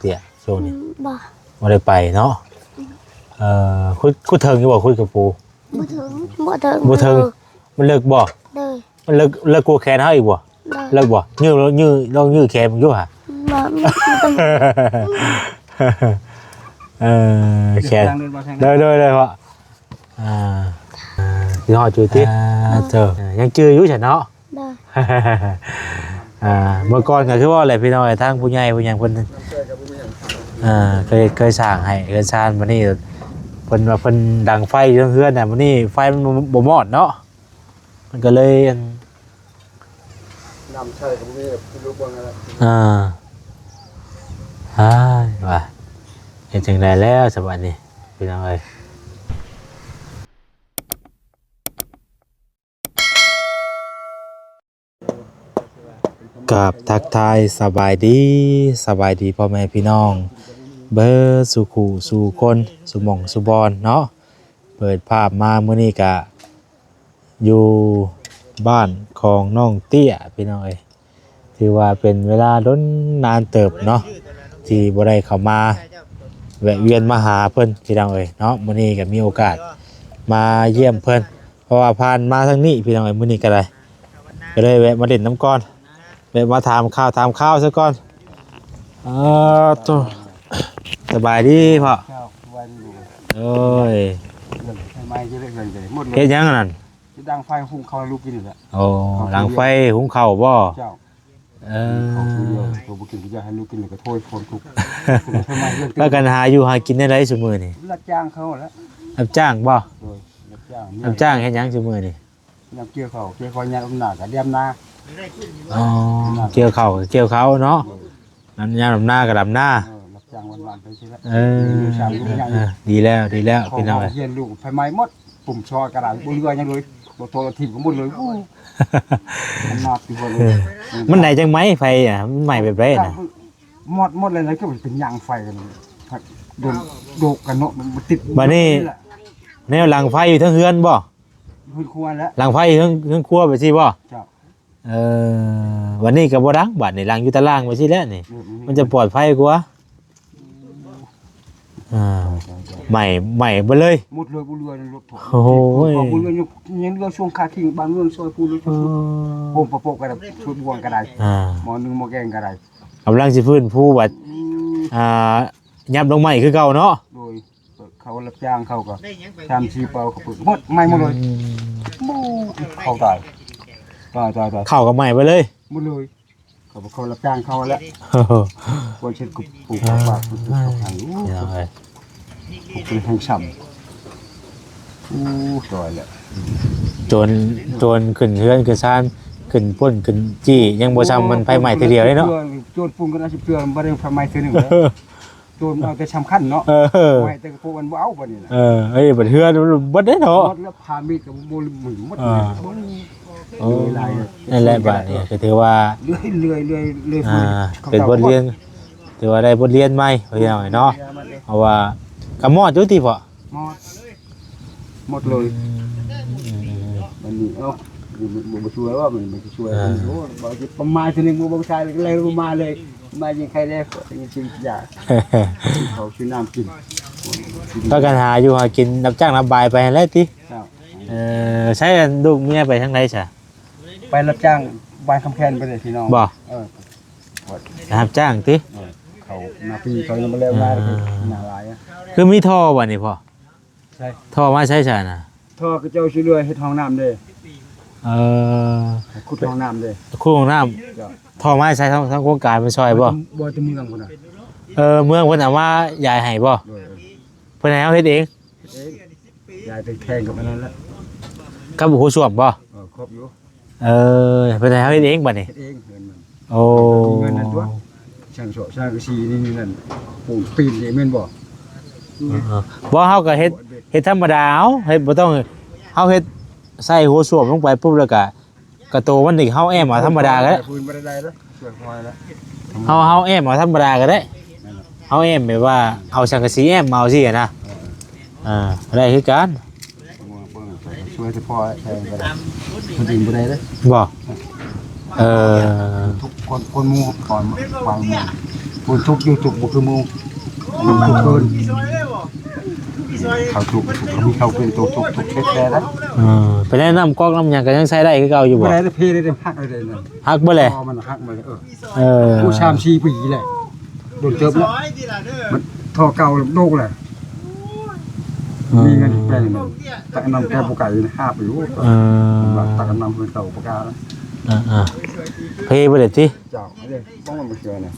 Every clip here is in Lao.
ເຕ້ຍ ຊ່ວງນີ້? ອືມ ບໍ່ ບໍ່ໄດ້ໄປເນາະ. ເອີ ຂຸດ ຂຸດເຖິງຢູ່ບໍ່? ຂຸດກະປູ ບໍ່ເຖິງ ບໍ່ເຖິງ ບໍ່ເຖິງ. ເອີ ມັນເລິກບໍ່? ໂດຍ ມັນເລິກ ເລິກກວ່າແຂນເຮົາອີກບໍ່? ໂດຍ ເລິກບໍ່? ຍື້ ຍື້ ລອງຍື້ແຂນເບິ່ງດູຫາ. ບໍ່ ບໍ່ຕ້ອງ ເອີ ແຂນ ໂດຍ ໂດຍ ໂດຍ ເພາະ ອ່າ ອ່າ ຊິຮອດຢູ່ຕິ? ອ່າ ເຈົ້າ ຍັງຈື່ຢູ່ຊັ້ນເນາະ? ໂດຍ ອ່າ ເມື່ອກ່ອນກໍຄືວ່າແຫຼະ ພີ່ນ້ອງເອີຍ ທາງຜູ້ໃຫຍ່ຜູ້ຫຍັງເພິ່ນ ອ່າ ເຄີຍ ເຄີຍສ້າງໃຫ້ເຮືອນຊານ. ບັດນີ້ເພິ່ນວ່າເພິ່ນດັງໄຟຢູ່ເທິງເຮືອນນະ ບັດນີ້ໄຟມັນບໍ່ ບໍ່ມອດເນາະ ມັນກໍເລີຍ ອັນ ນ້ຳໃຊ້ກໍບໍ່ມີ ແບບຢູ່ເບິ່ງຫັ້ນແຫຼະ. ອ່າ ອ້າຍ ວ່າເຮັດຈັ່ງໃດແລ້ວສະບາດນີ້ ພີ່ນ້ອງເອີຍ. ກາບທັກທາຍສະບາຍດີ ສະບາຍດີພໍ່ແມ່ພີ່ນ້ອງເບິດສູ່ຄູ່ສູ່ຄົນ ສູ່ໝ່ອງສູ່ບ່ອນເນາະ. ເປີດພາບມາມື້ນີ້ກະຢູ່ບ້ານຂອງນ້ອງເຕ້ຍ ພີ່ນ້ອງເອີຍ. ຖືວ່າເປັນເວລາດົນນານເຕີບເນາະ ທີ່ບໍ່ໄດ້ເຂົ້າມາແວະວຽນມາຫາເພິ່ນ ພີ່ນ້ອງເອີຍເນາະ. ມື້ນີ້ກໍມີໂອກາດມາຢ້ຽມເພິ່ນ ເພາະວ່າຜ່ານມາທາງນີ້ ພີ່ນ້ອງເອີຍ ມື້ນີ້ກໍໄດ້ ກໍເລີຍແວະມາຫຼິ້ນນຳກ່ອນ ແວະມາຖາມຂ່າວຖາມຄາວຊະກ່ອນ. ເອີ ໂຕ ສະບາຍດີພໍ່? ເຈົ້າ ສະບາຍດີລູກ. ໂອ້ຍ ເຮືອນໄຟໄໝ້ເລີຍ ເຮືອນກໍໝົດເລີຍ. ເຮັດຫຍັງອັນນັ້ນ? ຊິດັງໄຟຫຸງເຂົ້າໃຫ້ລູກກິນນີ້ແຫຼະ. ໂອ້ ດັງໄຟຫຸງເຂົ້າບໍ່? ເຈົ້າ. ເອີ ເຂົ້າຜູ້ດຽວ ໂຕບໍ່ກິນກໍຢາກໃຫ້ລູກກິນ ແລ້ວກໍໂທຍຄວາມທຸກ. ພາກັນຫາຢູ່ຫາກິນແນວໃດຊຸມື້ນີ້? ຮັບຈ້າງເຂົາແຫຼະ. ຮັບຈ້າງບໍ່? ໂດຍ ຮັບຈ້າງ. ຮັບຈ້າງເຮັດຫຍັງຊຸມື້ນີ້? ຍາມກ່ຽວເຂົ້າ ກ່ຽວເຂົ້າຍາມດຳນາກໍດຳນາ. ອໍ ກ່ຽວເຂົ້າກໍກ່ຽວເຂົ້າເນາະ. ໂດຍ ຍາມດຳນາກໍດຳນາ. ເອີ ຮັບຈ້າງວັນໆໄປຊີ້ແຫຼະ. ເອີ ຢູ່ຊ່າງຢູ່ໃຫຍ່. ເອີ ດີແລ້ວ ດີແລ້ວ ພີ່ນ້ອງເອີຍ. ຮຽນລູກໄຟໄໝ້ໝົດ ປຸ່ມຊອຍກໍໄດ້ ບໍ່ເຫຼືອຫຍັງເລີຍ. ລົດໂທລົດຖີບກໍໝົດເລີຍ. ໂອ້ ຂະໜາດທີ່ວ່າເລີຍ. ເອີ ມັນໄດ້ຈັກໄໝໄຟອະ? ມັນໄໝແບບໃດນະ? ໝົດ ໝົດເລີຍນະ. ກໍເປັນຍາງໄຟກັນ ໂດນໂດກກັນເນາະ ມັນຕິດ. ບາດນີ້ ແນວຫຼັງໄຟຢູ່ເທິງເຮືອນບໍ່? ເຮືອນຄົວແຫຼະ. ຫຼັງໄຟເທິງ ເທິງຄົວໄປຊີ້ບໍ່? ເຈົ້າ. ເອີ ບາດນີ້ກໍບໍ່ດັງ ບາດນີ້ຫຼັງຢູ່ຕາລ່າງໄປຊີ້ແຫຼະນີ້. ອືມ ມັນຈະປອດໄພກວ່າ. ອ່າ ໄໝ້ ໄໝ້ເບິດເລີຍ. ໝົດເລີຍ ບໍ່ເຫຼືອລົດ. ໂອ້ໂຫ ບໍ່ເຫຼືອ ຍັງເຫຼືອຊ່ວງຄາທິງ ບາງເຮືອນຊອຍປູນເລີຍ. ເອີ ໂຮມປະໂປະກໍໄດ້ ຖ້ວຍບວງກໍໄດ້. ອ່າ ໝໍ້ໜຶ່ງໝໍ້ແກງກໍໄດ້. ກຳລັງຊິຟື້ນຟູບັດ. ອືມ ອ່າ ຫຍັບລົງໄມ້ຄືເກົ່າເນາະ. ໂດຍ ເຂົາຮັບຈ້າງເຂົາກໍສາມສີ່ເປົາ ເຂົາເປີດໝົດ ໄໝ້ໝົດເລີຍ. ອືມ ໂອ້ ເຂົາຕາຍ ຕາຍ ຕາຍ ຕາຍ. ເຂົາກໍໄໝ້ໄປເລີຍ. ໝົດເລີຍ. ເຂົາ ເຂົາຮັບຈ້າງເຂົາແຫຼະ. ຄົນເຮັດປູກ ປູກຜັກ ປູກຜັກ. ໂອ້ຍ ເປັນແຮງຊ້ຳ. ໂອ້ ຕາຍແລ້ວ. ໂຈນ ໂຈນຂຶ້ນເຮືອນຂຶ້ນຊານ ຂຶ້ນປຸ້ນຂຶ້ນຈີ້ ຍັງບໍ່ຊ່ຳມັນໄຟໄໝ້ເທື່ອດຽວເດ້ເນາະ. ໂຈນປຸ້ນກໍໄດ້ສິບເທື່ອ ບໍ່ໄດ້ໄຟໄໝ້ເທື່ອໜຶ່ງເດ້. ໂຈນເອົາແຕ່ສຳຄັນເນາະ. ເອີ ໄວ້ແຕ່ພວກມັນບໍ່ເອົາບັດນີ້ນະ. ເອີ ເອີຍ ບັດເຮືອນເບິດເດ້ເນາະ. ໝົດແລ້ວ ພາມີດກໍບໍ່ ໝົດ. ເອີ ໂອ້ ເລີຍຫຼາຍ. ນັ້ນແຫຼະ ບາດນີ້ກໍຖືວ່າ ເລື່ອຍ ເລື່ອຍ ເລື່ອຍ ເລື່ອຍ ອ່າ ເປັນບົດຮຽນ ຖືວ່າໄດ້ບົດຮຽນໃໝ່ ພີ່ນ້ອງເນາະ. ເພາະວ່າກໍມອດຢູ່ຕິພໍ່? ໝົດ ໝົດເລີຍ. ອືມ ອືມ ອືມ ບັດນີ້ ເອົ້າ ບໍ່ ບໍ່ຊ່ວຍວ່າ ມັນ ມັນຊິຊ່ວຍ. ອ່າ ໂອ້ ບໍ່ຊິປະມານຊະໜຶ່ງ ບໍ່ ບໍ່ໃຊ້ແລ້ວ ບໍ່ມາເລີຍ. ມາຍິງໄຂ່ແລ້ວ ຍິງຊິຢາ ເຂົາຊື້ນ້ຳກິນ. ພາກັນຫາຢູ່ຫາກິນ ຮັບຈ້າງຮັບບາຍໄປຫັ້ນແຫຼະຕິ? ເຈົ້າ. ເອີ ໃຊ້ລູກເມຍໄປທາງໃດຊະ? ໄປຮັບຈ້າງບ້ານຄຳແຄນໄປເລີຍ ພີ່ນ້ອງ. ບໍ່? ເອີ ໄປຮັບຈ້າງຕິ? ເອີ ເຂົານາປີເຂົາຍັງບໍ່ແລ້ວ. ອ່າ ນາຫຼາຍ. ຄືມີທໍ່ບັດນີ້ພໍ່? ໃຊ່ ທໍ່ມາໃຊ້ຊະນະ? ທໍ່ຂະເຈົ້າຊິເຫຼືອເຮັດຫ້ອງນ້ຳເດ້. ເອີ ໃຫ້ຂຸດຫ້ອງນ້ຳເດ້. ຂຸດຫ້ອງນ້ຳ. ເຈົ້າ. ທໍ່ມາໃຊ້ທາງ ທາງໂຄງການເພິ່ນຊ່ອຍບໍ່? ບໍ່ ແຕ່ເມືອງພຸ້ນນະ. ເອີ ເມືອງເພິ່ນເອົາມາຢາຍໃຫ້ບໍ່? ໂດຍ ໂດຍ. ເພິ່ນໃຫ້ເຮົາເຮັດເອງ? ເຮັດເອງ. ຢາຍແຕ່ແຂ່ງກັບອັນນັ້ນແຫຼະ. ກັບໂຖສ້ວມບໍ່? ເອີ ຄົບຢູ່. ເອີ ເພິ່ນໃຫ້ເຮົາເຮັດເອງບັດນີ້? ເຮັດເອງເຮືອນມັນ. ໂອ້ ມີເງິນນັ້ນຕົວະ ຊ່າງເຊາະຊ່າງກະສີນີ້ນັ້ນ ປູນປີນນີ້ແມ່ນບໍ່? ເອີ ບໍ່ ເຮົາກໍເຮັດ ເຮັດທຳມະດາເອົາ ເຮັດບໍ່ຕ້ອງ ເຮົາເຮັດໃສ່ໂຖສ້ວມລົງໄປປຸບ ແລ້ວກະ ກະໂຕມັນນີ້ເຮົາແອ້ມເອົາທຳມະດາກໍໄດ້. ເຮົາ ເຮົາແອ້ມເອົາທຳມະດາກໍໄດ້. ແມ່ນແຫຼະ. ເຮົາແອ້ມແບບວ່າເອົາສັງກະສີແອ້ມເອົາຊີ້ນະ. ເອີ ເອີ ໄດ້ຄືກັນ. ເບິ່ງ ເບິ່ງ ຊ່ວຍສະເພາະແທນກໍໄດ້ ຄົນອື່ນບໍ່ໄດ້ເດ້. ບໍ່? ເອີ ທຸກຄົນ ຄົນໝູ່ ຄວາມໝູ່ ຝົນຕົກຢູ່ ຕົກບໍ່ຄືໝູ່ ມັນຕົກເກີນ ເຂົາຕົກ ເຂົາມີເຂົາເປັນຕົກ ຕົກ ຕົກເຮັດແຕ່ລະ ເອີ ໄປແນະ ນ້ຳກອກນ້ຳຫຍັງກໍຍັງໃຊ້ໄດ້ຄືເກົ່າຢູ່ບໍ່? ບໍ່ໄດ້ ເພເດ້ ຫັກເລີຍເດ້ ຫັກເບິດແຫຼະ ມັນຫັກເບິດເລີຍ ເອີ ເອີ ໂອ້ ສາມສີ່ປີແລ້ວ ດົນເຕີບແລ້ວ ມັນທໍ່ເກົ່າໂດກແລ້ວ ເອີ ມີເງິນແປງ ຕັກນ້ຳແກ້ວບໍ່ໄກ ຫາບຢູ່ ເອີ ຕັກນ້ຳເພິ່ນເຂົາປະກາດ ເອີ ເອີ ເພເບິດເລີຍຕິ? ເຈົ້າ ເດ້ ບ້ອງມັນເທື່ອນະ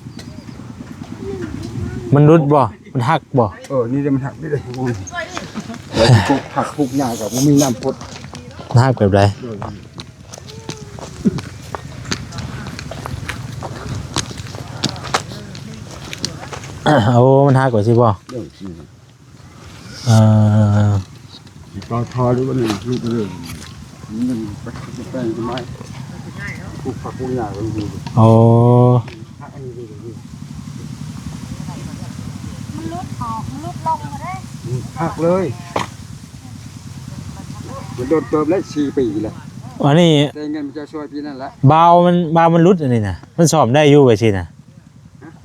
ມັນຫຼຸດບໍ່? ມັນຫັກບໍ່? ເອີ ນີ້ເດ້ ມັນຫັກນີ້ເດ້ ແລ້ວຊິກົກຜັກປຸກຫຍ້າກໍບໍ່ມີນ້ຳປົດ ມັນຫັກແບບໃດ? ໂດຍ ໂອ້ ມັນຫັກວ່າຊີ້ບໍ່? ໂດຍ ເອີ ຕໍ່ທໍ່ຫຼືວ່ານີ້ ລູກເລີຍ ມັນໄປແປງຕົ້ນໄມ້ ປູກຜັກປູກຫຍ້າກໍມີ ອໍ ມັນຫຼຸດອອກ ມັນຫຼຸດລົງເດ້ ມັນຫັກເລີຍ ມັນດົນເຕີບແລ້ວ ສີ່ປີແລ້ວ ອັນນີ້ ໄດ້ເງິນມາຈາກຊ່ວຍປີນັ້ນແຫຼະ ບາວມັນ ບາວມັນຫຼຸດອັນນີ້ນະ ມັນສ້ອມໄດ້ຢູ່ ແບບຊີ້ນະ ຮະ?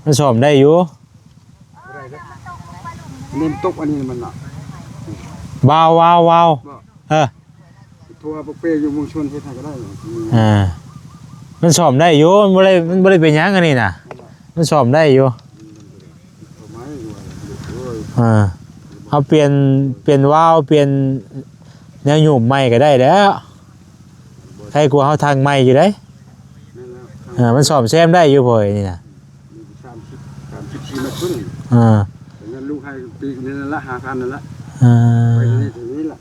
ມັນສ້ອມໄດ້ຢູ່ ບໍ່ໄດ້ເດ້ ອັນນີ້ມັນຕົກ ອັນນີ້ມັນໜັກ ວາວ ວາວ ວາວ ບໍ່ ເອີ ໂທຫາປາເປ້ຢູ່ເມືອງຊົນເຮັດໃຫ້ກໍໄດ້ ເອີ ມັນສ້ອມໄດ້ຢູ່ ມັນບໍ່ໄດ້ ມັນບໍ່ໄດ້ເປັນຫຍັງອັນນີ້ນະ ມັນສ້ອມໄດ້ຢູ່ ເອີ ເຮົາປ່ຽນ ປ່ຽນວາວ ປ່ຽນແນວຫຍຸມໃໝ່ກໍໄດ້ແລ້ວ ໃຄກວ່າເຮົາທັງໃໝ່ຢູ່ເດ້ ແມ່ນແລ້ວ ເອີ ມັນສ້ອມແຊມໄດ້ຢູ່ ພໍ່ເອີຍ ນີ້ນະ ສາມສິບ ສາມສິບສີ່ແມັດພຸ້ນ ເອີ ເງິນລູກໃຫ້ປີນີ້ນັ້ນລະ ຫ້າພັນນັ້ນລະ ເອີ ໄປນີ້ ນີ້ລະ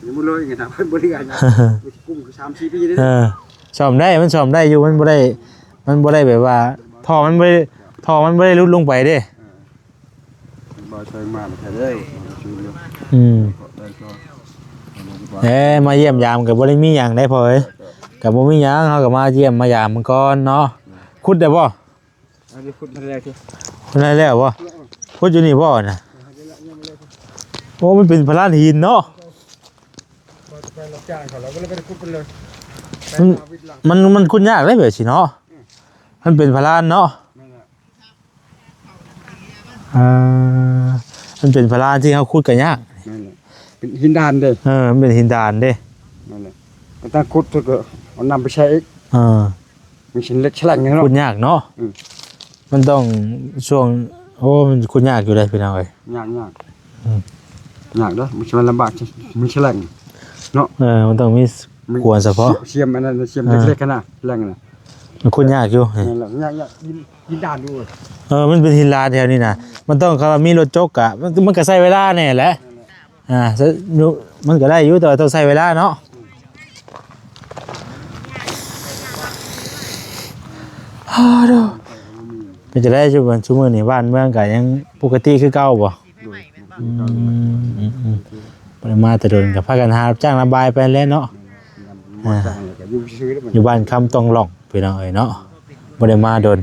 ຍັງບໍ່ເລີຍ ເງິນຫ້າພັນບໍ່ເຫຼືອ ກຸ້ມຄືສາມສີ່ປີເດ້ ເອີ ສ້ອມໄດ້ ມັນສ້ອມໄດ້ຢູ່ ມັນບໍ່ໄດ້ ມັນບໍ່ໄດ້ແບບວ່າ ທໍ່ມັນບໍ່ໄດ້ ທໍ່ມັນບໍ່ໄດ້ຫຼຸດລົງໄປເດ້ ເອີ ບໍ່ໃສ່ມາແທ້ເດ້ ອືມ ເອີ ມາຢ້ຽມຢາມກໍບໍ່ໄດ້ມີຫຍັງໄດ໋ພໍ່ເອີຍ ກໍບໍ່ມີຫຍັງ ເຮົາກໍມາຢ້ຽມມາຢາມເພິ່ນກ່ອນເນາະ ຂຸດໄດ້ບໍ່? ອັນນີ້ຂຸດມາແລ້ວຕິ ຂຸດໄດ້ແລ້ວບໍ່? ເອີ ຂຸດຢູ່ນີ້ບໍ່ນະ? ເອີ ໂອ້ ມັນເປັນພະລານຫີນເນາະ ບໍ່ໄດ້ໄປຮັບຈ້າງເຂົາແລ້ວ ບໍ່ໄດ້ໄປຂຸດເພິ່ນເລີຍ ມັນ ມັນ ມັນຂຸດຍາກເດ້ແບບຊີ້ເນາະ ເອີ ມັນເປັນພະລານເນາະ ແມ່ນແລ້ວ ເອີ ມັນເປັນພະລານທີ່ເຮົາຂຸດກໍຍາກ ແມ່ນແຫຼະ ເປັນຫີນດານເດ້ ເອີ ມັນເປັນຫີນດານເດ້ ແມ່ນແຫຼະ ກໍຕ້ອງຂຸດ ແລ້ວກໍເອົານ້ຳໄປໃສ່ອີກ ເອີ ມັນຊິເຫຼັກສະແຫຼງເນາະ ຂຸດຍາກເນາະ ອືມ ມັນຕ້ອງຊ່ວງ ໂອ້ ມັນຂຸດຍາກຢູ່ເດ້ພີ່ນ້ອງເອີຍ ຍາກ ຍາກ ອືມ ຍາກເດ້ ມັນຊິລຳບາກ ມັນສະແຫຼງເນາະ ເອີ ມັນຕ້ອງມີ ມີ ຂວານສະເພາະ ສຽມ ສຽມອັນນັ້ນ ສຽມ ອ່າ ເລັກໆຫັ້ນນະ ສະແຫຼງຫັ້ນນະ ມັນຂຸດຍາກຢູ່ ແມ່ນແລ້ວ ຍາກ ຍາກ ຫີນ ຫີນດານຢູ່ ເອີ ມັນເປັນຫີນລານແຖວນີ້ນະ ມັນຕ້ອງ ຄັນວ່າມີລົດຈົກກະ ມັນ ມັນກະໃຊ້ເວລາແດ່ແຫຼະ ອ່າ ມັນກໍໄດ້ຢູ່ ແຕ່ວ່າຕ້ອງໃຊ້ເວລາເນາະ ເປັນຈັ່ງໃດ ຊຸມື້ນີ້ບ້ານເມືອງກໍຍັງປົກກະຕິຄືເກົ່າບໍ່? ໂດຍ ອືມ ອືມ ບໍ່ໄດ້ມາແຕ່ດົນ ກໍພາກັນຫາຮັບຈ້າງລະບາຍໄປແຫຼະເນາະ ແມ່ນແລ້ວ ອ່າ ຢູ່ຊື່ໆ ຢູ່ບ້ານຄຳຕອງຫຼອງ ພີ່ນ້ອງເອີຍເນາະ ບໍ່ໄດ້ມາດົນ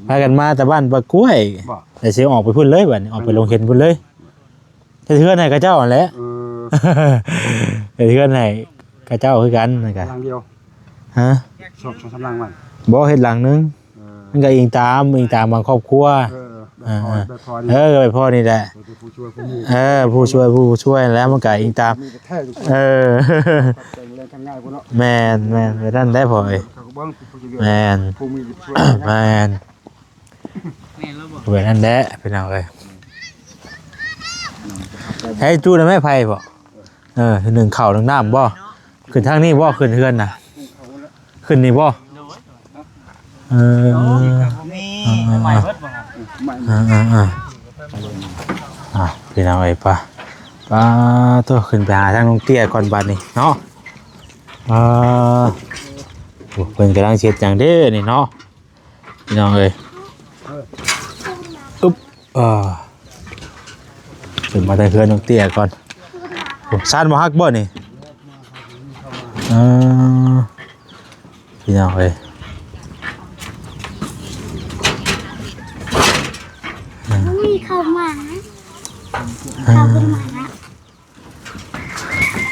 ພາກັນມາແຕ່ບ້ານປາກ້ວຍ ບໍ່ ແລ້ວຊິອອກໄປພຸ້ນເລີຍ ບາດນີ້ອອກໄປໂຮງຮຽນພຸ້ນເລີຍ ເຮັດເຮືອນໃຫ້ເຂົາເຈົ້າຫັ້ນແຫຼະ ເອີ ເຮັດເຮືອນໃຫ້ເຂົາເຈົ້າຄືກັນ ນັ້ນກະ ຫຼັງດຽວ ຮະ ສອງ ສອງສາມຫຼັງມັນ ບໍ່ ເຮັດຫຼັງໜຶ່ງ ເອີ ມັນກໍອີງຕາມ ອີງຕາມບາງຄອບຄົວ ເອີ ເອີ ແບບພໍ ແບບພໍນີ້ ເອີ ແບບພໍນີ້ແຫຼະ ເອີ ຜູ້ຊ່ວຍຜູ້ໝູ່ ເອີ ຜູ້ຊ່ວຍ ຜູ້ຊ່ວຍ ແລ້ວມັນກໍອີງຕາມ ມີແທ້ ເອີ ແມ່ນໆ ແບບນັ້ນແຫຼະພໍ່ເອີຍ ເຂົາກໍເບິ່ງຜູ້ຊ່ວຍ ແມ່ນ ຜູ້ມີຜູ້ຊ່ວຍ ແມ່ນ ແມ່ນແລ້ວບໍ່ ແບບນັ້ນແຫຼະພີ່ນ້ອງເອີຍ ໃຫ້ຈູດນຳແມ່ໄຟບໍ່? ເອີ ໜຶ້ງເຂົ້າໜຶ້ງນ້ຳບໍ່? ຂຶ້ນທາງນີ້ບໍ່? ຂຶ້ນເຮືອນນະ? ຂຶ້ນນີ້ບໍ່? ໂດຍ ເອີ ບໍ່ມີ ໃໝ່ເບິດບໍ່? ເອີ ເອີ ເອີ ອ່າ ພີ່ນ້ອງເອີຍ ປະ ປະໂທ້ ຂຶ້ນໄປຫາທາງນ້ອງເຕ້ຍກ່ອນບາດນີ້ເນາະ ອ່າ ໂອ້ ເພິ່ນກຳລັງເຮັດຫຍັງເດ້ນີ້ເນາະ ພີ່ນ້ອງເອີຍ ອຶບ ອ່າ ຂຶ້ນມາແຕ່ເຮືອນນ້ອງເຕ້ຍກ່ອນ ໂອ້ ຊານບໍ່ຮັກບໍ່ນີ້? ເອີ ພີ່ນ້ອງເອີຍ ບໍ່ມີເຂົ້າມານະ ເຂົ້າບໍ່ໄດ້ມານະ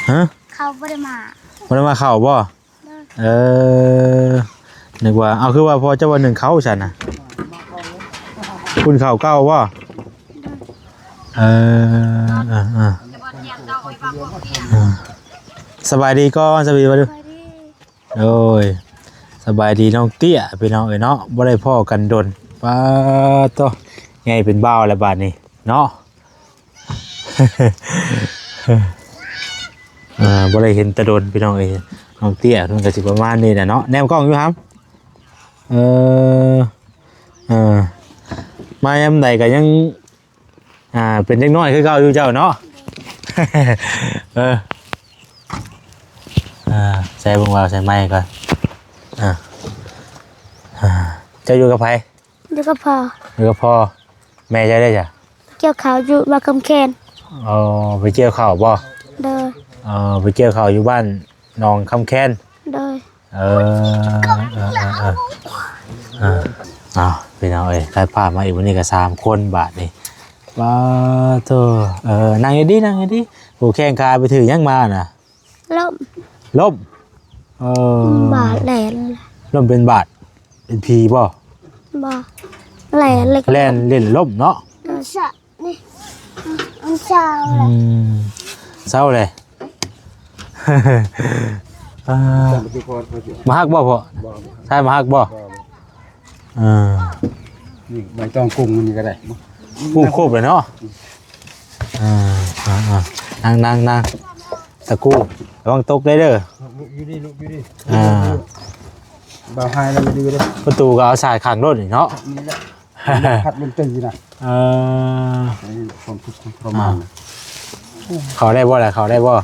ຮະ? ເຂົ້າບໍ່ໄດ້ມາ ບໍ່ໄດ້ມາເຂົ້າບໍ່? ໂດຍ ເອີ ນຶກວ່າ ເອົາ ຄືວ່າພໍ່ເຈົ້າວ່າໜຶ້ງເຂົ້າຊັ້ນນະ? ປຸ້ນເຂົ້າເກົ່າບໍ່? ເອີ ເອີ ເອີ ເອີ ສະບາຍດີກ່ອນ ສະບາຍດີ ສະບາຍດີ ໂດຍ ສະບາຍດີນ້ອງເຕ້ຍພີ່ນ້ອງເອີຍເນາະ ບໍ່ໄດ້ພໍ້ກັນດົນ ປາໂຕ ໃຫຍ່ເປັນບ່າວແລ້ວບາດນີ້ເນາະ. ເອີ ບໍ່ໄດ້ເຫັນແຕ່ດົນພີ່ນ້ອງເອີຍ ນ້ອງເຕ້ຍເພິ່ນກໍຊິປະມານນີ້ແຫຼະເນາະ ແນມກ້ອງຢູ່ຫຳ ເອີ ເອີ ມາຍາມໃດກໍຍັງ ອ່າ ເປັນເດັກນ້ອຍຄືເກົ່າຢູ່ເຈົ້າເນາະ ເອີ ອ່າ ໃສ່ເບິ່ງວ່າໃສ່ໄມກ່ອນ ອ່າ ອ່າ ເຈົ້າຢູ່ກັບໃຜ? ຢູ່ກັບພໍ່ ຢູ່ກັບພໍ່ ແມ່ເຈົ້າເດ້ຈະ? ກ່ຽວເຂົ້າຢູ່ບ້ານຄຳແຄນ ອໍ ໄປກ່ຽວເຂົ້າບໍ່? ໂດຍ ອໍ ໄປກ່ຽວເຂົ້າຢູ່ບ້ານໜອງຄຳແຄນ ໂດຍ ເອີ ເອີ ເອີ ເອີ ເອີ ເອົາ ພີ່ນ້ອງເອີຍ ໄດ້ພາບມາອີກ ມື້ນີ້ກໍສາມຄົນບາດນີ້ ປາໂຕ ເອີ ນັ່ງດີໆ ນັ່ງດີໆ ຜູ້ແຂ່ງຂາໄປຖືກຫຍັງມານະ? ລົ້ມ ລົ້ມ ເອີ ບາດແລ່ນ ລົ້ມເປັນບາດ ເປັນຜີບໍ່? ບໍ່ ແລ່ນເລີຍ ແລ່ນຫຼິ້ນລົ້ມເນາະ ເອີ ຊະ ນີ້ ອັນເຊົາ ອືມ ເຊົາເລີຍ ອ່າ ມາຮັກບໍ່ພໍ່? ບໍ່ ຊາຍມາຮັກບໍ່? ບໍ່ ເອີ ນີ້ໃບຕອງກຸງມັນນີ້ກໍໄດ້ ປູກຄົບເລີຍເນາະ ເອີ ອ່າ ອ່າ ນັ່ງ ນັ່ງ ນັ່ງ ຕະກູ ລະວັງຕົກໄດ້ເດີ ລູກຢູ່ນີ້ ລູກຢູ່ນີ້ ອ່າ ບ່າວຫາຍແລ້ວຢູ່ດີເດີ ປະຕູກໍເອົາສາຍຂັງໂລດນີ້ເນາະ ນີ້ແຫຼະ ພັດລົງຕີນະ ເອີ ນີ້ແຫຼະຄວາມທຸກຄວາມທໍລະມານນະ ອ່າ ເຂົ້າໄດ້ບໍ່ລະ ເຂົ້າໄດ້ບໍ່?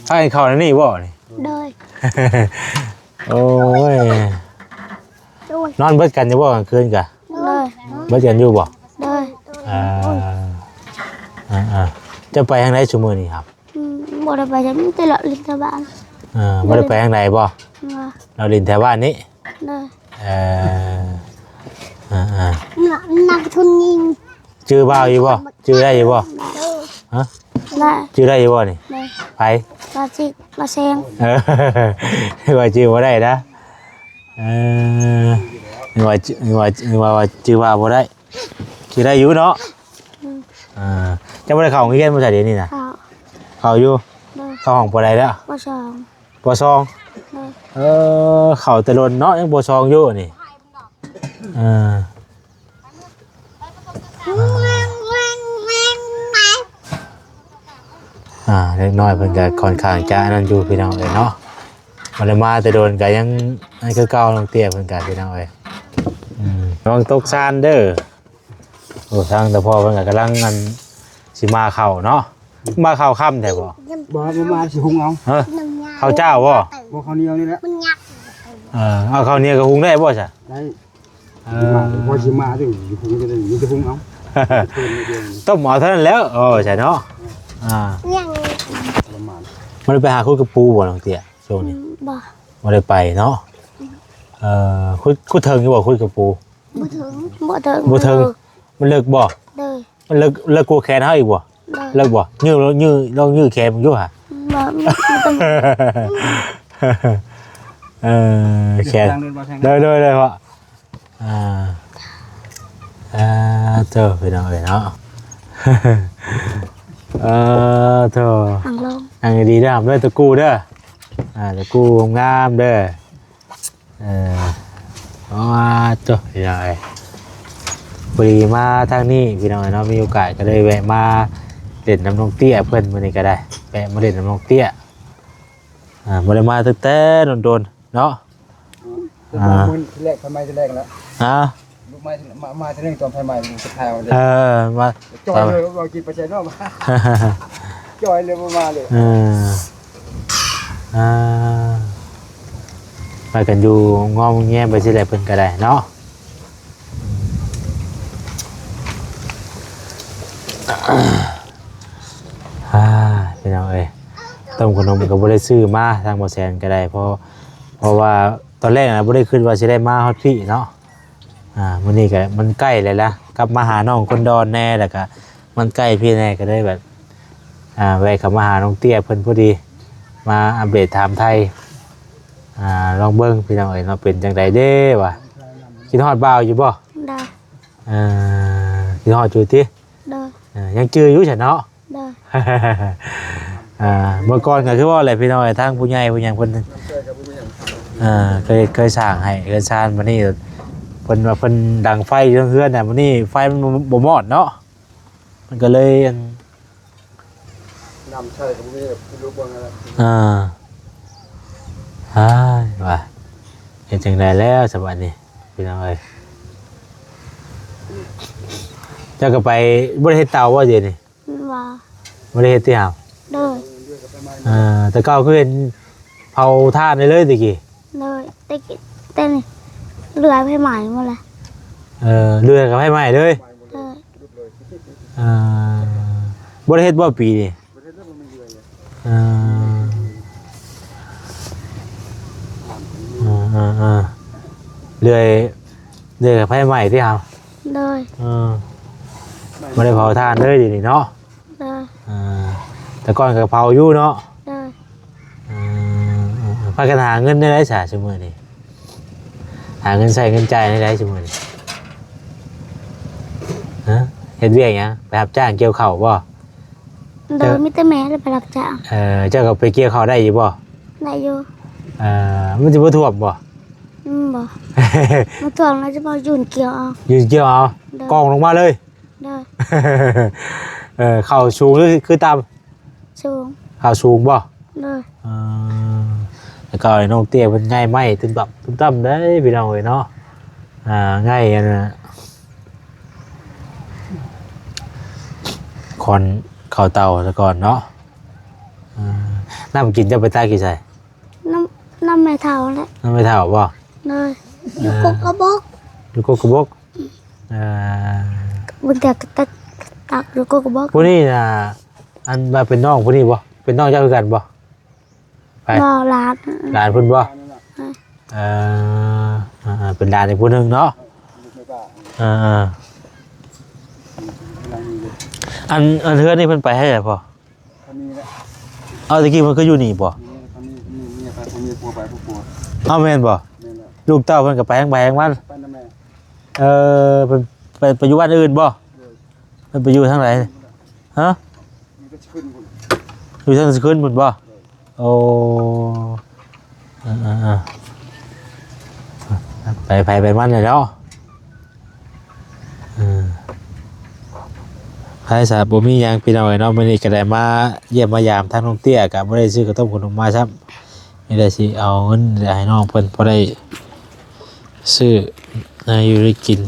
ພາກັນເຂົ້າໃນນີ້ບໍ່ນີ້? ໂດຍ ໂອ້ຍ ໂດຍ ນອນເບິດກັນຢູ່ບໍ່ກາງຄືນກະ? ໂດຍ ເບິດກັນຢູ່ບໍ່? ໂດຍ ເອີ ເອີ ເຈົ້າໄປທາງໃດຊຸມື້ນີ້? ອືມ ບໍ່ໄດ້ໄປໃສ ມີແຕ່ເລາະຫຼິ້ນແຖວບ້ານ ເອີ ບໍ່ໄດ້ໄປທາງໃດບໍ່? ບໍ່ ເລາະຫຼິ້ນແຖວບ້ານນີ້ ໂດຍ ເອີ ເອີ ເອີ ນັກ ນັກທຶນຍິງ ຈື່ບ່າວຢູ່ບໍ່? ຈື່ໄດ້ຢູ່ບໍ່? ຮະ? ໄດ້ ຈື່ໄດ້ຢູ່ບໍ່ນີ້? ໄດ້ ໃຜ? ລາວຊິ ລາວແຊງ ເອີ ວ່າຈື່ບໍ່ໄດ້ນະ ເອີ ວ່າ ວ່າ ວ່າຈື່ບ່າວບໍ່ໄດ້ ຈື່ໄດ້ຢູ່ເນາະ ອືມ ອ່າ ເຈົ້າບໍ່ໄດ້ເຂົ້າໂຮງຮຽນບໍ່ຊະດຽວນີ້ນະ? ເຂົ້າ ເຂົ້າຢູ່ ໂດຍ ເຂົ້າຫ້ອງ ປ.ໃດແລ້ວ? ປ.ສອງ ປ.ສອງ ໂດຍ ເອີ ເຂົ້າແຕ່ດົນເນາະ ຍັງ ປ.ສອງ ຢູ່ນີ້ ເອີ ອ່າ ເດັກນ້ອຍເພິ່ນກໍຄ່ອນຂ້າງຈະອັນນັ້ນຢູ່ພີ່ນ້ອງເອີຍເນາະ ບໍ່ໄດ້ມາແຕ່ດົນກໍຍັງນັ້ນຄືເກົ່າ ນ້ອງເຕ້ຍເພິ່ນກໍພີ່ນ້ອງເອີຍ ອືມ ລະວັງຕົກຊານເດີ ໂອ້ ທາງຕາພໍ່ເພິ່ນກໍກຳລັງອັນ ຊິມາເຂົ້າເນາະ ມາເຂົ້າຄ່ຳແທ້ບໍ່? ບໍ່ ມາ ມາຊິຫຸງເອົາ ຮະ ເຂົ້າຈ້າວບໍ່? ບໍ່ ເຂົ້າໜຽວນີ້ແຫຼະ ເອີ ເອົາເຂົ້າໜຽວກໍຫຸງໄດ້ບໍ່ຊະ? ໄດ້ ເອີ ຊິມາ ພໍຊິມາເດີ ຫຸງກໍໄດ້ ມີແຕ່ຫຸງເອົາ ຕົ້ມເອົາເທົ່ານັ້ນແຫຼ້ວ ເອີ ໃຊ່ເນາະ ອ່າ ຍັງ ປະມານ ບໍ່ໄດ້ໄປຫາຂຸດກະປູບໍ່ນ້ອງເຕ້ຍ ຊ່ວງນີ້? ອືມ ບໍ່ ບໍ່ໄດ້ໄປເນາະ ເອີ ຂຸດ ຂຸດເຖິງຢູ່ບໍ່ ຂຸດກະປູ? ບໍ່ເຖິງ ບໍ່ເຖິງ ບໍ່ເຖິງ ເອີ ມັນເລິກບໍ່? ໂດຍ ມັນເລິກ ເລິກກວ່າແຂນເຮົາອີກບໍ່? ໂດຍ ເລິກບໍ່? ຍືດ ຍືດ ລອງຍືດແຂນເບິ່ງດູຫາ ບໍ່ ບໍ່ຕ້ອງ ເອີ ແຂນ ໂດຍ ໂດຍ ໂດຍ ເພາະ ອ່າ ອ່າ ໂທ້ ພີ່ນ້ອງເອີຍເນາະ ເອີ ໂທ້ ນັ່ງລົງ ນັ່ງດີໆເດີ ເດີ ຕະກູເດີ ອ່າ ຕະກູງາມເດີ ເອີ ໂອ້ ໂທ້ ພີ່ນ້ອງເອີຍ ພໍດີມາທາງນີ້ ພີ່ນ້ອງເອີຍເນາະ ມີໂອກາດກໍເລີຍແວະມາຫຼິ້ນນຳນ້ອງເຕ້ຍເພິ່ນ ມື້ນີ້ກໍໄດ້ ແວະມາຫຼິ້ນນຳນ້ອງເຕ້ຍ ອ່າ ບໍ່ໄດ້ມາຕັ້ງແຕ່ດົນໆ ເນາະ ອືມ ອ່າ ມື້ແລກ ໄຟໄໝ້ທີແລກແລ້ວ ຮະ ລຸກໄໝ້ ມາ ມາທີໜຶ່ງຕອນໄຟໄໝ້ ສຸດທ້າຍ ເອີ ມາ ຈ່ອຍເລີຍ ເວົ້າຈີນໄປໃສເນາະ ຈ່ອຍເລີຍ ບໍ່ມາເລີຍ ເອີ ອ່າ ພາກັນຢູ່ງອມແງມໄປຊີ້ແຫຼະ ເພິ່ນກໍໄດ້ເນາະ ອ່າ ພີ່ນ້ອງເອີຍ ຕົ້ມຂະໜົມກໍບໍ່ໄດ້ຊື້ມາ ທາງບໍ່ແສນກໍໄດ້ ເພາະ ເພາະວ່າຕອນແລກນະ ບໍ່ໄດ້ຄິດວ່າຊິໄດ້ມາຮອດພີ້ເນາະ ອ່າ ມື້ນີ້ກໍມັນໃກ້ແລ້ວລະ ກັບມາຫານ້ອງຄົນດອນແດ່ ແລ້ວກໍມັນໃກ້ພີ້ແດ່ ກໍເລີຍແບບ ອ່າ ແວະເຂົ້າມາຫານ້ອງເຕ້ຍເພິ່ນພໍດີ ມາອັບເດດຖາມໄຖ່ ອ່າ ລອງເບິ່ງພີ່ນ້ອງເອີຍເນາະ ເປັນຈັ່ງໃດເດ້ວະ? ຄິດຮອດບ່າວຢູ່ບໍ່? ໂດຍ. ເອີ ຄິດຮອດຢູ່ຕິ? ໂດຍ. ເອີ ຍັງຈື່ຢູ່ຊັ້ນເນາະ? ໂດຍ. ອ່າ ເມື່ອກ່ອນກໍຄືເວົ້າແຫຼະພີ່ນ້ອງເອີຍ ທາງຜູ້ໃຫຍ່ຜູ້ຫຍັງເພິ່ນ ເອີ ເຄີຍ ເຄີຍສ້າງໃຫ້ເຮືອນຊານ ບັດນີ້ເພິ່ນວ່າເພິ່ນດັງໄຟຢູ່ເທິງເຮືອນນະ ບັດນີ້ໄຟມັນບໍ່ ບໍ່ມອດເນາະ ມັນກໍເລີຍ ອັນ ນ້ຳໃຊ້ກໍບໍ່ມີ ເອີ ອ້າຍ ວ່າເຮັດຈັ່ງໃດແລ້ວສະບາດນີ້ ພີ່ນ້ອງເອີຍ? ເຈົ້າກໍໄປ ບໍ່ໄດ້ເຮັດເຕົາບໍ່ດຽວນີ້? ບໍ່ ບໍ່ໄດ້ເຮັດຕິຫາ? ໂດຍ. ເອີ ແຕ່ເກົ່າຄືເຫັນເຜົາຖ່ານໄດ້ເລີຍແຕ່ກີ້? ໂດຍ. ແຕ່ກີ້ ແຕ່ນີ້ເລື່ອຍໄຟໄໝ້ໝົດແລ້ວ. ເອີ ເລື່ອຍກໍໄຟໄໝ້ເລີຍ? ໂດຍ. ເອີ ບໍ່ໄດ້ເຮັດບໍ່ປີນີ້? ເອີ ເອີ ເອີ ເລື່ອຍ ເລື່ອຍໄຟໄໝ້ຕິຫາ? ໂດຍ. ເອີ ບໍ່ໄດ້ເຜົາຖ່ານເລີຍດຽວນີ້ເນາະ? ໂດຍ. ເອີ ແຕ່ກ່ອນກໍເຜົາຢູ່ເນາະ? ໂດຍ. ເອີ ເອີ ເອີ ພາກັນຫາເງິນແນວໃດຊະຊຸມື້ນີ້? ຫາເງິນໃຊ້ເງິນຈ່າຍແນວໃດຊຸມື້ນີ້? ຮະ? ເຮັດວຽກຫຍັງ? ໄປຮັບຈ້າງກ່ຽວເຂົ້າບໍ່? ໂດຍ. ເຈົ້າ ມີແຕ່ແມ່ແຫຼະໄປຮັບຈ້າງ. ເອີ ເຈົ້າກໍໄປກ່ຽວເຂົ້າໄດ້ຢູ່ບໍ່? ໄດ້ຢູ່. ເອີ ມັນຊິບໍ່ຖ້ວມບໍ່? ອືມ ບໍ່ ບໍ່ຖ້ວມ ລະຈະມາຢືນກ່ຽວເອົາ. ຢືນກ່ຽວເອົາ? ໂດຍ. ກອງລົງມາເລີຍ? ໂດຍ. ເອີ ເຂົ້າສູງຫຼືຄືຕ່ຳ? ສູງ. ເຂົ້າສູງບໍ່? ໂດຍ. ເອີ ແລ້ວກໍໄອ້ນ້ອງເຕ້ຍເພິ່ນໄຫຍ້ໄມ້ຕຶ້ມຕ່ຳຕຶ້ມຕ່ຳເດ້ພີ່ນ້ອງເອີຍເນາະ. ອ່າ ໄຫຍ້ອັນນະ ຂອນເຂົ້າເຕົາແຕ່ກ່ອນເນາະ. ເອີ ນ້ຳກິນເຈົ້າໄປຕັກຢູ່ໃສ? ນ້ຳ ນ້ຳແມ່ເຖົ້າແຫຼະ. ນ້ຳແມ່ເຖົ້າບໍ່? ໂດຍ. ເອີ ຢູ່ກົກກະບົກ. ຢູ່ກົກກະບົກ. ເອີ ບາງເທື່ອກໍຕັກ ຕັກຢູ່ກົກກະບົກ. ຜູ້ນີ້ນະ ອັນວ່າເປັນນ້ອງຜູ້ນີ້ບໍ່? ເປັນນ້ອງເຈົ້າຄືກັນບໍ່? ໄປ ບໍ່ ຫຼານ. ຫຼານເພິ່ນບໍ່? ເອີ ເອີ ເອີ ເປັນຫຼານອີກຜູ້ໜຶ່ງເນາະ. ເອີ ເອີ ອັນ ອັນເຮືອນນີ້ເພິ່ນໄປໃຫ້ໃດພໍ່? ເອົາ ແຕ່ກີ້ມັນກໍຢູ່ນີ້ບໍ່? ເອົາ ແມ່ນບໍ່? ແມ່ນແລ້ວ. ລູກເຕົ້າເພິ່ນກໍໄປທາງໃຜທາງມັນ. ໄປນຳແມ່. ເອີ ເພິ່ນໄປ ໄປຢູ່ບ້ານອື່ນບໍ່? ໂດຍ. ເພິ່ນໄປຢູ່ທາງໃດ? ຮະ? ຢູ່ທາງສະຂຶ້ນພຸ້ນບໍ່? ໂອ້ ເອີ ເອີ ເອີ ໄປໃຜໄປມັນແຫຼະເນາະ. ເອີ ໄປຊະ ບໍ່ມີຫຍັງພີ່ນ້ອງເອີຍເນາະ. ມື້ນີ້ກໍໄດ້ມາຢ້ຽມມາຢາມທາງນ້ອງເຕ້ຍ ກໍບໍ່ໄດ້ຊື້ເຂົ້າຕົ້ມຂະໜົມມາຊ້ຳ. ນີ້ແຫຼະ ຊິເອົາເງິນໃຫ້ນ້ອງເພິ່ນ ພໍໄດ້ຊື້ແນວຢູ່ໄດ້ກິນ.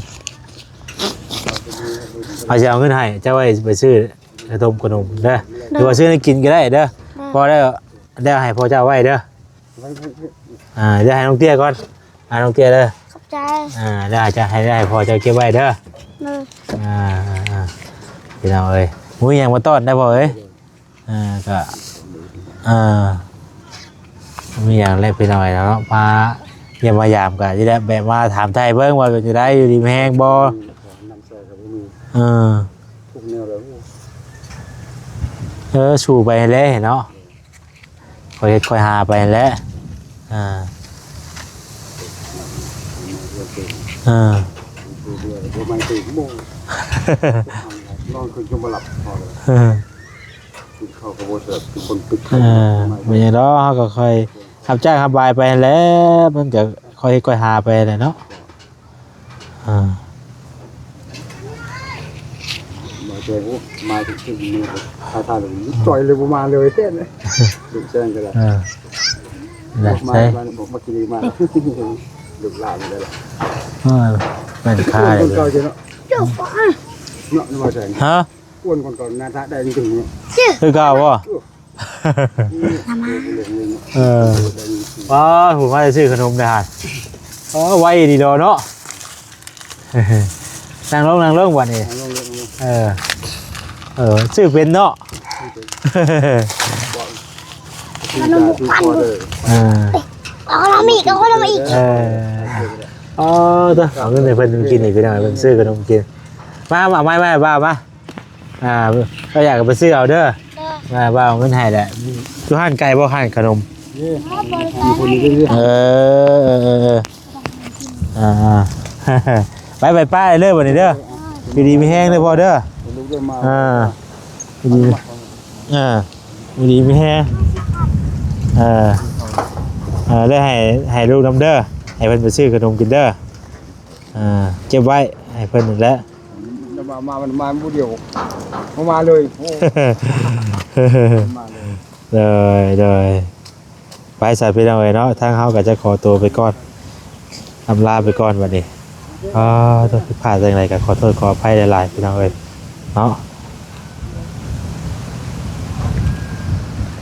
ເຮົາຊິເອົາເງິນໃຫ້ເຈົ້າໄວ້ໄປຊື້ ເຂົ້າຕົ້ມຂະໜົມເດີ ຫຼືວ່າຊື້ແນວກິນກໍໄດ້ເດີ. ໂດຍ. ພໍແລ້ວ ແລ້ວໃຫ້ພໍ່ເຈົ້າໄວ້ເດີ. ອ່າ ດຽວໃຫ້ນ້ອງເຕ້ຍກ່ອນ. ອ່າ ນ້ອງເຕ້ຍເດີ. ຂອບໃຈ. ອ່າ ດຽວໃຫ້ ໃຫ້ ໃຫ້ພໍ່ເຈົ້າເກັບໄວ້ເດີ. ໂດຍ. ອ່າ ອ່າ ພີ່ນ້ອງເອີຍ ບໍ່ມີຫຍັງມາຕ້ອນໄດ້ພໍ່ເອີຍ. ອ່າ ກໍ ອ່າ ບໍ່ມີຫຍັງແຫຼະພີ່ນ້ອງເນາະ ມາຢ້ຽມມາຢາມ ກໍຊິໄດ້ແບບມາຖາມໄຖ່ເບິ່ງວ່າເປັນຈັ່ງໃດ ຢູ່ດີມີແຮງບໍ່. ເອີ ເອີ ສູ້ໄປແຫຼະເນາະ. ຄ່ອຍເຮັດຄ່ອຍຫາໄປຫັ້ນແຫຼະ. ອ່າ ເອີ ນອນຄືນຈົນບໍ່ຫຼັບ ກິນເຂົ້າກໍບໍ່ແຊບ ຄືຄົນຕິດໄຂ້. ເອີ ບໍ່ຫຍັງດອກ ເຮົາກໍຄ່ອຍຮັບຈ້າງຮັບບາຍໄປຫັ້ນແຫຼະ ມັນກໍຄ່ອຍເຮັດຄ່ອຍຫາໄປຫັ້ນແຫຼະເນາະ. ອ່າ ມາແຕ່ ໂອ້ ມາເຖິງທີ່ນີ້ ຖ້າ ຖ້າເລີຍ ຈ່ອຍເລີຍ ບໍ່ມາເລີຍແທ້ນະ. ລຸງແຊງກໍໄດ້ ເອີ ມາ ມາ ມາກິນອີກ ມາ ລູກຫຼານໄດ້ລະ. ເອີ ແມ່ນຄ້າຍເລີຍເນາະ ເນາະ ມາແຊງ ຮະ ອ້ວນກວ່າເກົ່າ ໜ້າຕາໄດ້ຈິງໆ ຄືເກົ່າບໍ່? ເອີ ປ້າ ຜູ້ມາໄດ້ຊື້ຂະໜົມໄດ້ຫັ້ນ. ເອີ ໄວດີດອເນາະ. ນັ່ງລົງ ນັ່ງລົງບັດນີ້. ເອີ ເອີ ຊື້ເປັນເນາະ. ເອີ ເອົາຂະໜົມອີກ ເອົາຂະໜົມອີກ. ເອີ ເອົາເງິນໃຫ້ເພິ່ນກິນອີກ ພີ່ນ້ອງ ເພິ່ນຊື້ຂະໜົມກິນ. ມາ ມາ ມາ ມາ ມາ. ອ່າ ເຈົ້າຢາກກໍໄປຊື້ເອົາເດີ. ໂດຍ. ວ່າ ວ່າເອົາເງິນໃຫ້ແຫຼະ. ຢູ່ຮ້ານໄກບໍ່ ຮ້ານຂະໜົມ? ເອີ ເອີ ເອີ ເອີ ອ່າ ໄປ ໄປປ້າເລີຍບັດນີ້ເດີ ຢູ່ດີມີແຮງເດີພໍ່ເດີ ອ່າ ຢູ່ດີ ອ່າ ຢູ່ດີມີແຮງ ເອີ ເອີ ແລ້ວໃຫ້ ໃຫ້ລູກນຳເດີ ໃຫ້ເພິ່ນໄປຊື້ຂະໜົມກິນເດີ ອ່າ ເກັບໄວ້ໃຫ້ເພິ່ນນັ້ນແຫຼະ ມາ ມາ ມາ ມາຜູ້ດຽວ ມາ ມາເລີຍ ໂອ້ ມາເລີຍ ໂດຍ ໂດຍ ໄປຊະພີ່ນ້ອງເອີຍເນາະ ທາງເຮົາກໍຈະຂໍຕົວໄປກ່ອນ ອຳລາໄປກ່ອນບັດນີ້ ອ່າ ໂທດຜິດພາດຈັ່ງໃດກໍຂໍໂທດຂໍອະໄພຫຼາຍໆ ພີ່ນ້ອງເອີຍເນາະ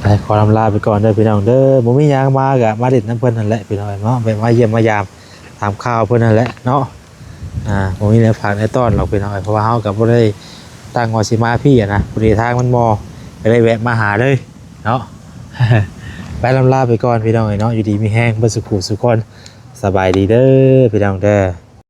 ໄປ ຂໍອຳລາໄປກ່ອນເດີພີ່ນ້ອງເດີ ບໍ່ມີຫຍັງ ມາກໍມາຫຼິ້ນນຳເພິ່ນນັ້ນແຫຼະ ພີ່ນ້ອງເອີຍເນາະ ແບບມາຢ້ຽມມາຢາມ ຕາມຂ່າວເພິ່ນນັ້ນແຫຼະເນາະ ອ່າ ບໍ່ມີແນວຝາກແນວຕ້ອນດອກພີ່ນ້ອງເອີຍ ເພາະວ່າເຮົາກໍບໍ່ໄດ້ຕັ້ງວ່າຊິມາພີ້ຫັ້ນນະ ພໍດີທາງມັນໝໍ່ ກໍເລີຍແວະມາຫາເລີຍເນາະ ໄປ ລຳລາໄປກ່ອນພີ່ນ້ອງເອີຍເນາະ ຢູ່ດີມີແຮງເບິດສູ່ຜູ້ສູ່ຄົນ ສະບາຍດີເດີພີ່ນ້ອງເດີ.